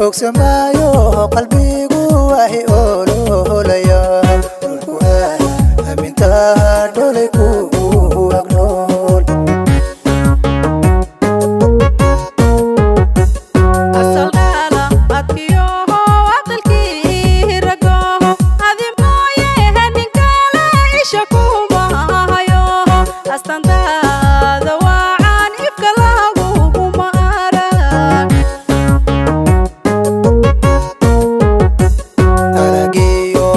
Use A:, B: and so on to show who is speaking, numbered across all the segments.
A: Ogsamaayo qalbigu wahi ololaya amintaa dholay ku agnool.
B: Asaldhala adkiyoho aqalkii ragoho adi mooye ninkale isha kumahayo astantaada wacan ifka laguma arag.
A: Aragiyo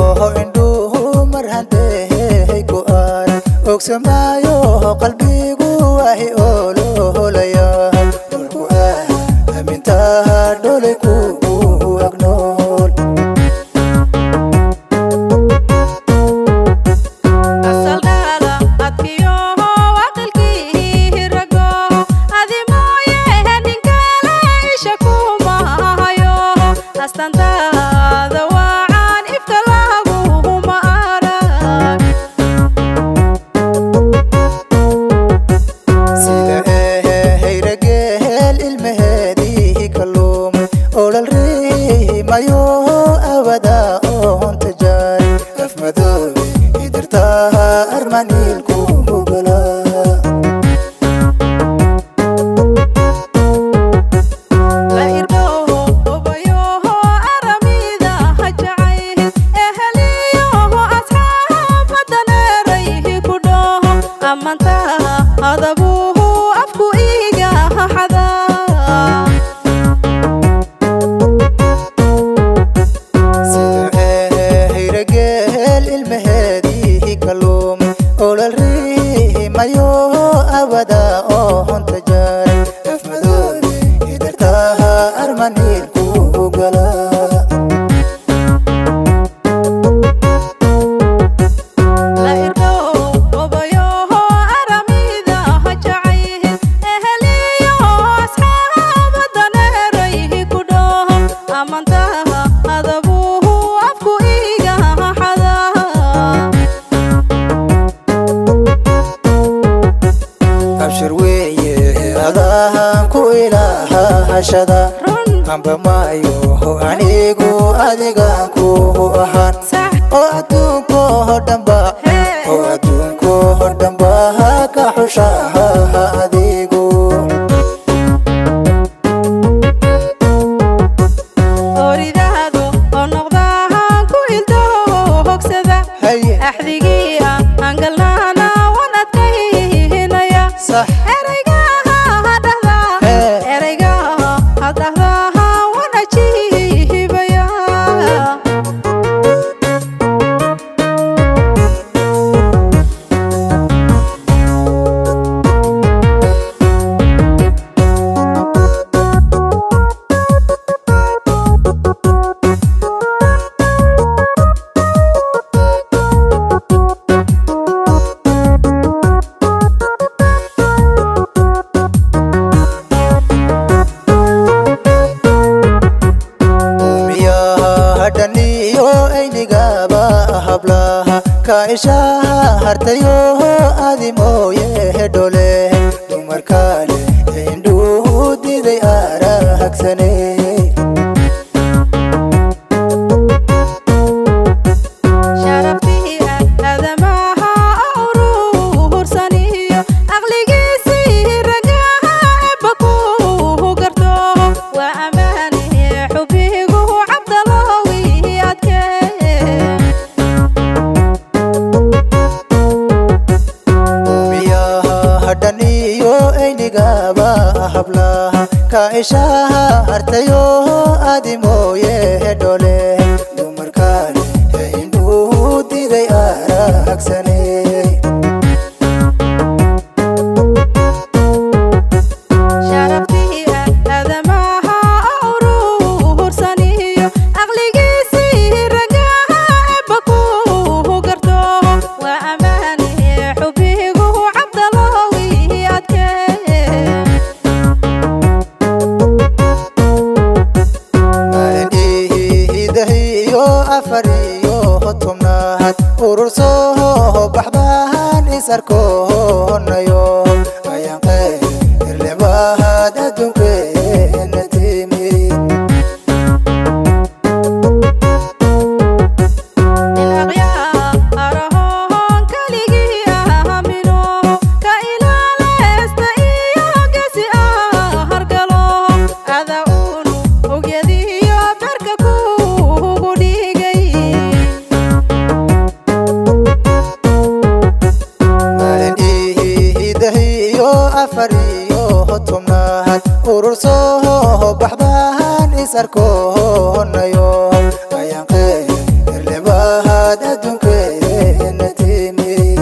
A: indhuhu mar handehey ku arag ogsamaayo qalbigu wahi ololaya dhulku amintaa dholay ku agnool.
B: Asaldhala adkiyoho aqalkii ragoho adi mooye ninkale isha kumahayo astantaada wacan ifka laguma arag.
A: Sida ehehayrageel ilmaheedii kalluumay olol riimayo awada oonta jaay afmadoobe idirtaha armaniilku gala.
B: La irdhoho obayoho aramida ha jacayl eheliyoho asxaab hadaneerayhi ku dhoho ammaantaha adabuhu afku iiga xadaa.
A: Sida ehehayrageel ilmaheedii kalluumay olol riimayo awada oonta jaaray afmadoobe idirtaha armaniilku gala.
B: La irdhoho obayoho aramida ha jacayl eheliyoho asxaab hadaneerayhi ku dhoho ammaantaha adabuhu afku iiga xadaa.
A: Abshir weeye adahan ku ilaaha hashada
B: Run.
A: Amba maayo anigu adigan ku ahaan
B: Sax.
A: Oo adduunko dhanba
B: Hee.
A: Oo adduunko dhanba ha ka xushaha adigu.
B: Oridaado oo noqdahan ku ildoho hogsada
A: Haye.
B: Axdigii ah angalnaana waan adkayhinaya
A: Sax.
B: Eraygaha ha dhahdaa
A: Hee.
B: eraygaha ha dhahdaa waan ajiibaya.
A: Miyaha dhaniyo aynigaba hablaha ka ishaha hartayo adi mooye dhole dumar kale indhuhu diday arahagsane.
B: Sharaftii aadamaha uruursaniyo aqligiisii ragaha ebba ku garto waa ammaane xubigu cabdaloowi adkee.
A: Miyaha dhaniyo aynigaba hablaha ka ishaha hartayo adi mooye dhole dumar kale indhuhu diday arahagsane.
B: Sharaftii
A: 10aad urur soo baxdaan is arkonayo, ayaan qeyrlebahaad adduunkeena timid.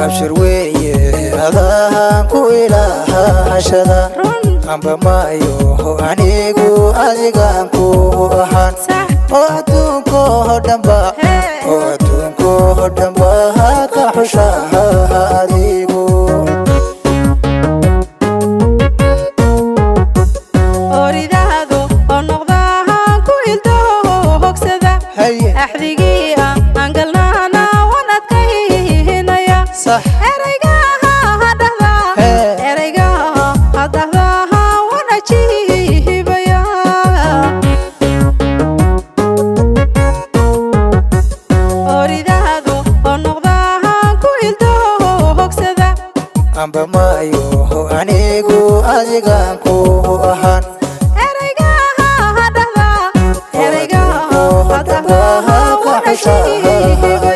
A: Abshir weeye adahan ku ilaahashada, amba maayo anigu adigaan ku ahaan, oo adduunkoo dhanba, oo adduunkoo dhanba ka xushaha adigu.
B: Oridaado oo noqdahan ku ildo hogsada.
A: Haye.
B: Axdigii aan galnaana waan adkayhinaya.
A: Sax.
B: Eraygaha ha dhahdaa.
A: Hee.
B: Eraygaha ha dhahdaa waan ajiibaya. Oridaado oo noqdahan ku ildo hogsada.
A: Amba maayo anigu adigaan ku ahaan.
B: Eraygaha ha dhahdaa, eraygaha ha dhahdaa waan ajiibaya.